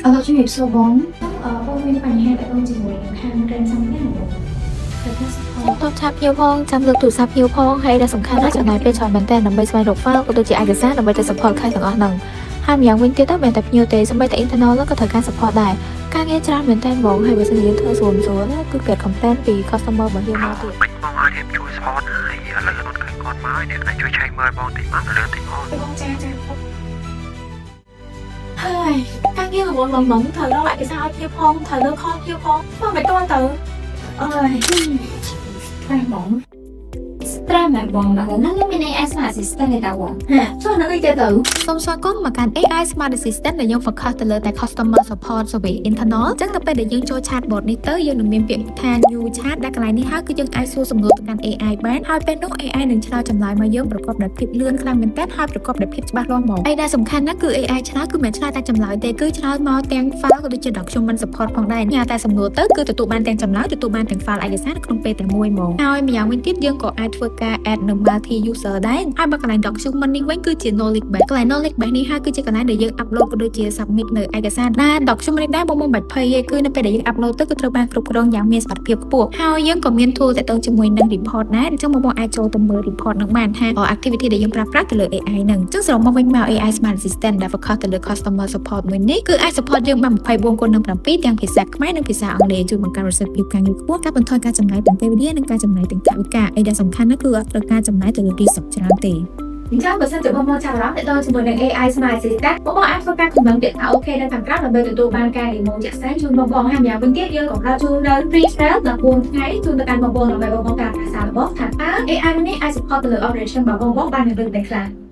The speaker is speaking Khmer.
អរជំរាបសួរបងអឺបងមានបញ្ហាទាក់ទងជាមួយនឹងខាង ransomware បងត្រូវការ support ចាំតប chat ភ្ញៀវផងចាំលើកទូរស័ព្ទភ្ញៀវផងហើយដែលសំខាន់ណាស់ចំណាយពេលច្រើនមែនទែនដើម្បីស្វែងរក file ក៏ដូចជាឯកសារដើម្បីទៅ support ខាងទាំងអស់ហ្នឹងហើយម្យ៉ាងវិញទៀតទៅមិនមែនតែភ្ញៀវទេសូម្បីតែ internal ហ្នឹងក៏ត្រូវការ support ដែរការងារច្រើនមែនទែនហ្មងហើយបើសិនជាយើងធ្វើស្រួលស្រួលណាគឺគេ complain ពី customer របស់យើងមកទៀត មិញបងឲ្យរៀបជួយ support ហើយឥឡូវអត់ឃើញគាត់មកហើយអ្នកអាចជួយឆែកមើលបងតិចមកលឿនតិចមក បងចាចាហើយការងាររវល់ឡងឡងត្រូវរកឯកសារឲ្យភ្ញៀវផងត្រូវលើក call ភ្ញៀវផងធ្វើមិនទាន់ទៅអើយ stress ហ្មង stress មែនបងឥឡូវហ្នឹងមាន AI Smart Assistant ទេតាបង ហាចុះហ្នឹងអីគេទៅសូមស្វាគមន៍មកកាន់ AI Smart Assistant ដែលយើង focus ទៅលើតែ customer support service internal អញ្ចឹងដល់ពេលដែលយើងចូល chatbot នេះទៅយើងនឹងមានពាក្យថា new chat ដែលកន្លែងនេះហើយគឺយើងអាចសួរសំណួរទៅកាន់ AI បានហើយពេលនោះ AI នឹងឆ្លើយចម្លើយមកយើងប្រកបដោយភាពលឿនខ្លាំងមែនទែនហើយប្រកបដោយភាពច្បាស់លាស់ហ្មងអីដែលសំខាន់ណាស់គឺ AI ឆ្លើយគឺមិនឆ្លើយតែចម្លើយទេគឺឆ្លើយមកទាំង file ក៏ដូចជា document support ផងដែរញ៉ាតែសំណួរទៅគឺទទួលបានទាំងចម្លើយទទួលបានទាំង file ឯកសារនៅក្នុងពេលតែមួយហ្មងហើយម្យ៉ាងវិញទៀតយើងក៏អាចធ្វើការ add នៅ multi user ដែរហើយបើកន្លែង document នេះវិញគឺជា knowledge base កន្លែង knowledge base នេះហើយគឺជាកន្លែងដែលយើង upload ក៏ដូចជា submit នៅឯកសារណា document នេះដែរបងមកបាច់ភ័យទេគឺនៅពេលដែលយើង upload ទៅគឺត្រូវបានគ្រប់គ្រងយ៉ាងមានសុវត្ថិភាពខ្ពស់ហើយយើងក៏មាន tool ទាក់ទងជាមួយនឹង report ដែរអញ្ចឹងបងប្អូនអាចចូលទៅមើល report នឹងបានថា activity ដែលយើងប្រើប្រាស់ទៅលើ AI ហ្នឹងអញ្ចឹងសរុបមកវិញមក AI Smart Assistant ដែល focus ទៅលើ customer support មួយនេះគឺអាច support យើងបាន24គុណនឹង7ទាំងភាសាខ្មែរនិងភាសាអង់គ្លេសជួយបង្កើនប្រសិទ្ធភាពការងារខ្ពស់កាត់បន្ថយការចំណាយទាំងពេលវេលានិងការចំណាយទាំងថវិកាអីដែលសំខាន់ណាស់គឺអត់ត្រូវការចំណាយទៅលើទីសុខច្រើនទេអញ្ចឹងបើសិនជាបងមកចាប់អារម្មណ៍ទាក់ទងជាមួយនឹង AI Smart Assistant បងបងអាចធ្វើការ comment ពាក្យថា OK នៅខាងក្រោមដើម្បីទទួលបានការ demo ជាក់ស្ដែងជូនបងបងហើយម្យ៉ាងវិញទៀតយើងក៏ផ្ដល់ជូននៅ free trial 14ថ្ងៃជូនទៅកាន់បងបងដើម្បីបងបងការប្រាសារបស់ថាតើ AI នេះអាច support ទៅលើ operation របស់បងបងបានយ៉ាងដូចម្តេចខ្លះ។